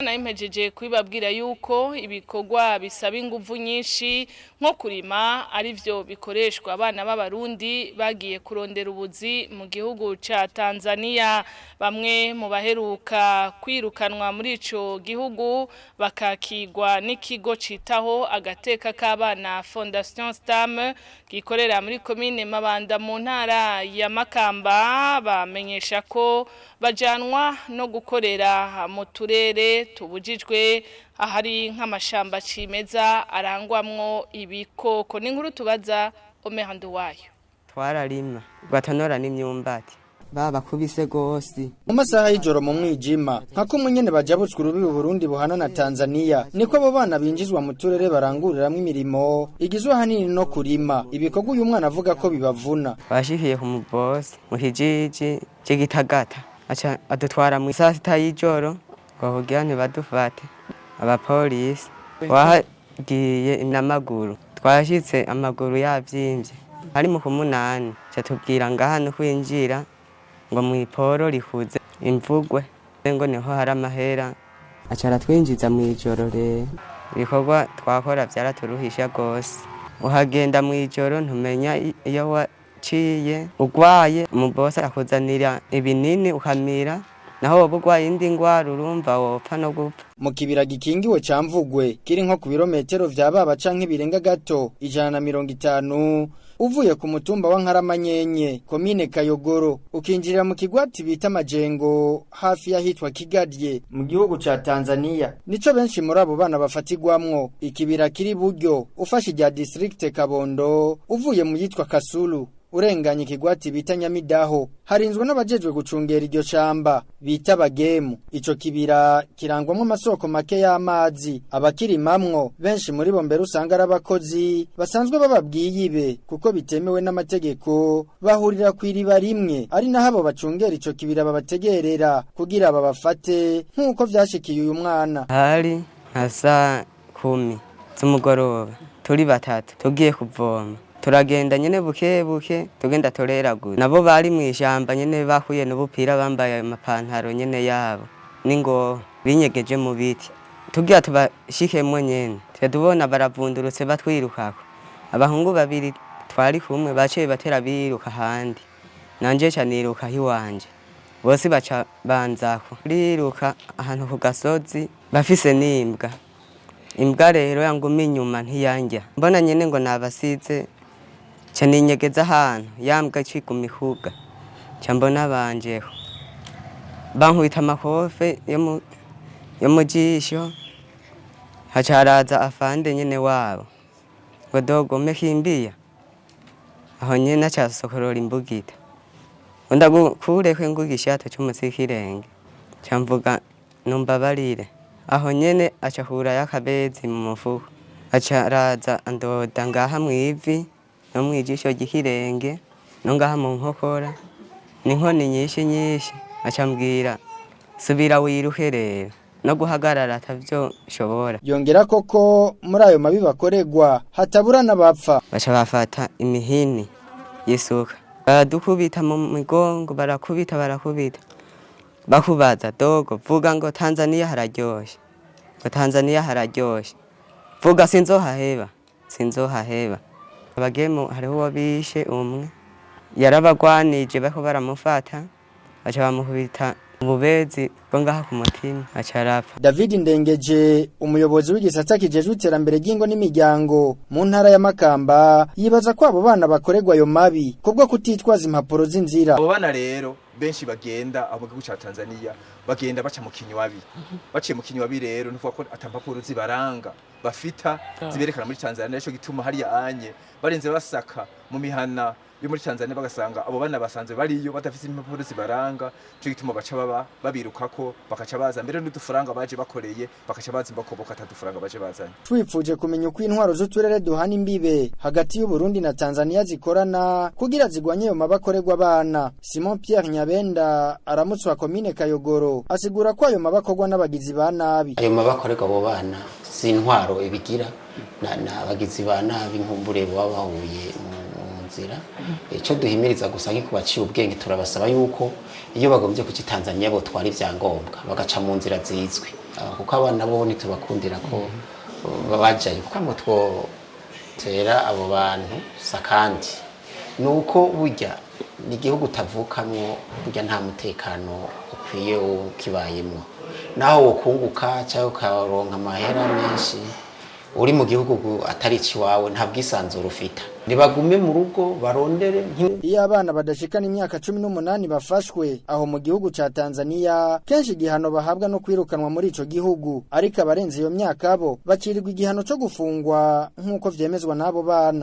Narimpejeje kubibabwira yuko ibikorwa bisaba inguvu nyinshi nko kurima arivyo bikoreshwa abana b'abarundi bagiye kurondera ubuzi mu gihugu ca Tanzania. Bamwe mu baheruka kwirukanwa muri ico gihugu bakakigwa n'ikigo citaho agateka k'abana Fondation Stam gikorera muri komine Mabanda mu ntara ya Makamba, bamenyesha ko bajanwa no gukorera mu turere tubujijwe ahari nk'amashamba cimeza arangwamwo ibikoko. N'inkuru tubaza Omer Nduwayo. Twararima, batonora n'imyumbati, babakubise gose. Mu masaha y'ijoro, mu mwijima, nka kumwe nyene bajabutswe urubibi Burundi buhana na Tanzania, niko abo bana binjizwa mu turere baranguriramwo imirimo igizwe ahanini no kurima, ibikorwa uyu mwana avuga ko bibavuna. Bashikiye ku mubosi mu kijiji c'Igitagata, aca adutwara mu saa 6 y'ijoro ngo kugira ntibadufate abapolisi. Twagiye n'amaguru, twashitse amaguru yavyimvye, hari mu kumunani. Ca tubwira ngaha no kwinjira ngo mw'iporo rikuze imvugwe, ngo niho hari amahera. Aca aratwinjiza mw'ijoro. Rero ibikorwa twakora vyaraturuhisha gose. Uhagenda mw'ijoro, ntumenya iyo waciye. Ugwaye, umubosi akuzanira ibinini ukamira, naho woba ugwaye indi ngwara, urumva wopfa no gupfa. Mu kibira gikingiwe ca Mvugwe, kiri nko ku birometero vya baba canke birenga gato 150 uvuye ku mutumba wa Nkaramanyenye, komine Kayogoro, ukinjirira mu kigwati bita Majengo hafi y'ahitwa Kigadye mu gihugu ca Tanzania, nico benshi muri abo bana bafatigwamwo. Ikibira kiri buryo ufashe irya district Kabondo, uvuye mu yitwa Kasulu, urenganye ikigwati bita Nyamidaho, harinzwe n'abajejwe gucungera iryo shamba bita bagemu. Ico kibira kirangwamwo amasoko make y'amazi. Abakirimamwo benshi muri bo mbere usanga ari abakozi basanzwe bababwiye, kuko bitemewe n'amategeko. Bahurira ku iriba rimwe, ari naho abo bacungera ico kibira babategerera kugira babafate, nk'uko vyashikiye uyu mwana. Hari nka saa 10 z'umugoroba, turi batatu tugiye kuvoma. Turagenda nyene buke buke, tugenda tureraguza. Nabo bari mw'ishamba nyene, bahuye n'ubupira, bambaye amapantaro nyene yabo n'ingoho, binyegeje mu biti. Tugira tubashikemwo nyene, tuca tubona baravundurutse, batwirukako. Abahungu babiri twari kumwe baciye batera biruka ahandi, nanje ca niruka iwanje. Bose baca banzako, riruka ahantu ku gasozi, bafise n'imbwa. Imbwa rero yanguma inyuma, ntiyandya. Mbona nyene ngo nabasize, ca ninyegeza ahantu. Ya mbwa iciguma ihuga, ca mbona banjeho, bankubita amakofe yo mu jisho. Haca haraza afande nyene wabo ngo: "Dogo, umekimbia." Aho nyene aca asokorora imbugita ngo ndagukureko ingugishato c'umusikirenge. Ca mvuga: "Numbabarire." Aho nyene aca akurayo akabezi mu mufuko, aca araza andoda ngaha mw'ivi no mwijisho ry'ikirenge no ngaha mu nkokora, n'inkoni nyinshi nyinshi. Aca ambwira: "Subira wiruke rero, no guhagarara atavyo nshobora." Yongera koko muri ayo mabi bakorerwa hatabura n'abapfa. Baca bafata imihini y'isuka, baradukubita mu migongo, barakubita, barakubita, bakubaza: "Dogo, vuga ngo Tanzania hararyoshe, ngo Tanzania hararyoshe, vuga sinzohaheba, sinzohaheba." Abagemu hariho uwo bishe, umwe yarabagwanije, bariko baramufata, baca bamukubita ububezi bwo ngaha ku mutima, aca arapfa. David Ndengeje, umuyobozi w'igisata kijejwe iterambere ry'ingo n'imiryango mu ntara ya Makamba, yibaza ko abo bana bakorerwa ayo mabi kubwo kutitwaza impapuro z'inzira. Abo bana rero benshi bagenda aho mu gihugu ca Tanzania, bagenda baca mu kinywabi. Baciye mu kinywabi rero, nukuvuga ko ata mpapuro zibaranga bafita ziberekana muri Tanzania. Nico gituma hariya anye barenze basaka mu mihana yo muri Tanzania, bagasanga abo bana basanzwe bariyo badafise impapuro zibaranga. Nico gituma baca baba babirukako, bakaca baza mbere n'udufaranga baje bakoreye, bakaca baza imbakoboka atadufaranga baje bazanye. Twipfuje kumenya uko intwaro z'uturere duhana imbibe hagati y'u Burundi na Tanzania zikorana kugira zigwanye ayo mabi akorerwa abana. Simon Pierre Nyabenda, aramutswa komine Kayogoro, asigura ko ayo mabi akorwa n'abagizi ba nabi. Ayo mabi akorerwa abo bana si intwaro ibigira, na abagizi ba nabi, nkumbure baba bahuye mu nzira. Icyo duhimiriza gusa nk'uko baciye ubwenge, turabasaba yuko iyo bagombye kuja i Tanzania botwara ibyangombwa, bagaca mu nzira zizwi. Kuko abana bo ntitubakundira ko bajayo, kuko amo twotera abo bantu sakandi nuko burya ni igihugu utavukamwo, burya nta mutekano ukwiye ukibayemwo, naho wokunguka cyangwa ukaronka amahera menshi uri mu gihugu atari ikiwawe, nta bwisanzure ufita. Nibagume mu rugo barondere. Iyo abana badashikana imyaka 18 bafashwe aho mu gihugu ca Tanzania, kenshi igihano bahabwa no kwirukanwa muri ico gihugu, ariko abarenze iyo myaka bo bacirirwa igihano co gufungwa nk'uko vyemezwa n'abo bana.